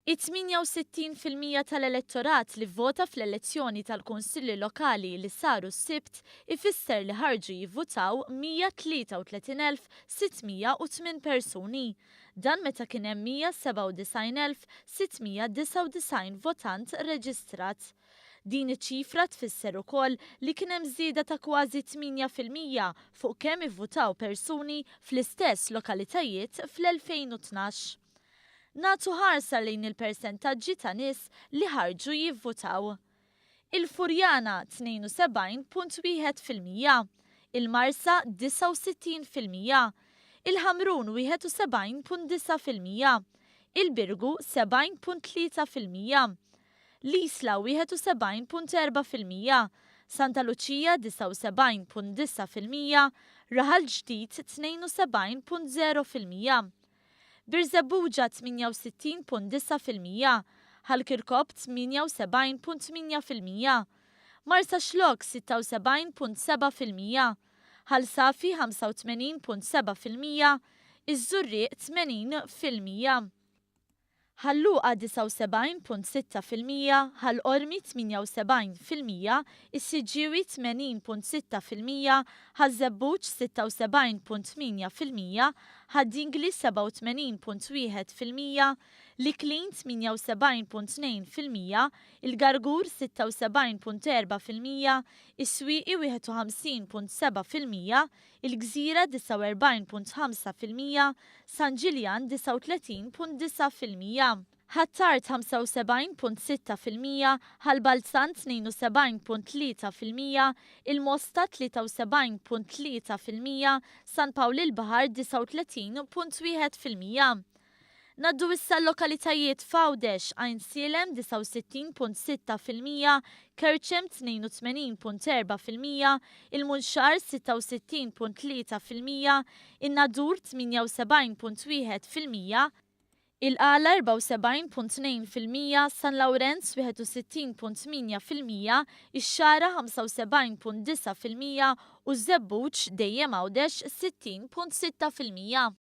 It-68% tal-elettorat li vvota fl-elezzjoni tal-Kunsilli Lokali li saru s-Sibt ifisser li ħarġu jivvutaw 133,608 persuni. Dan meta kien hemm 197,699 votant reġistrat. Din iċ-ċifra tfisser ukoll li kien hemm żieda ta' kważi 8% fuq kemm ivvutaw persuni fl-istess lokalitajiet fl-2012. Nagħtu ħarsa lejn il-persentaġġi ta' nies li ħarġu jivvutaw. Il-Furjana 72.1%, il-Marsa 69%, il-Ħamrun 71.9%, il-Birgu 70.3%, l-Isla 71.4%, Santa Luċija 79.9%, Raħal Ġdid 72.0%. Birżebbuġa 68.9%, Ħal Kirkop 78.8%, Marsaxlokk 76.7%, Ħal Safi 85.7%, Iż-Żurrieq 80%. Ħal Luqa 79.6%, Ħal Qormi 78%, Is-Siġġiewi 80.6%, Ħaż-Żebbuġ 76.8%, Ħad-Dingli 87.1%, L-Iklin 78.2%, Il-Gargur 76.4%, Is-Swieqi 51.7%, Il-Gżira 49.5%, San Ġiljan 39.9%. Ħ'Attard 75.6%, Ħal Balzan 72.3%, Il-Mosta 73.3%, San Pawl il-Baħar 39.1%. Ngħaddu issa għal-lokalitajiet f'Għawdex, Għajnsielem 69.6%, Kerċem 82.4%, Il-Munxar 66.3%, In-Nadur 78.1%, Il-Qala 74.2%, San Lawrenz 61.8%, Ix-Xagħra 75.9% u ż-Żebbuġ, dejjem Għawdex, 60.6%.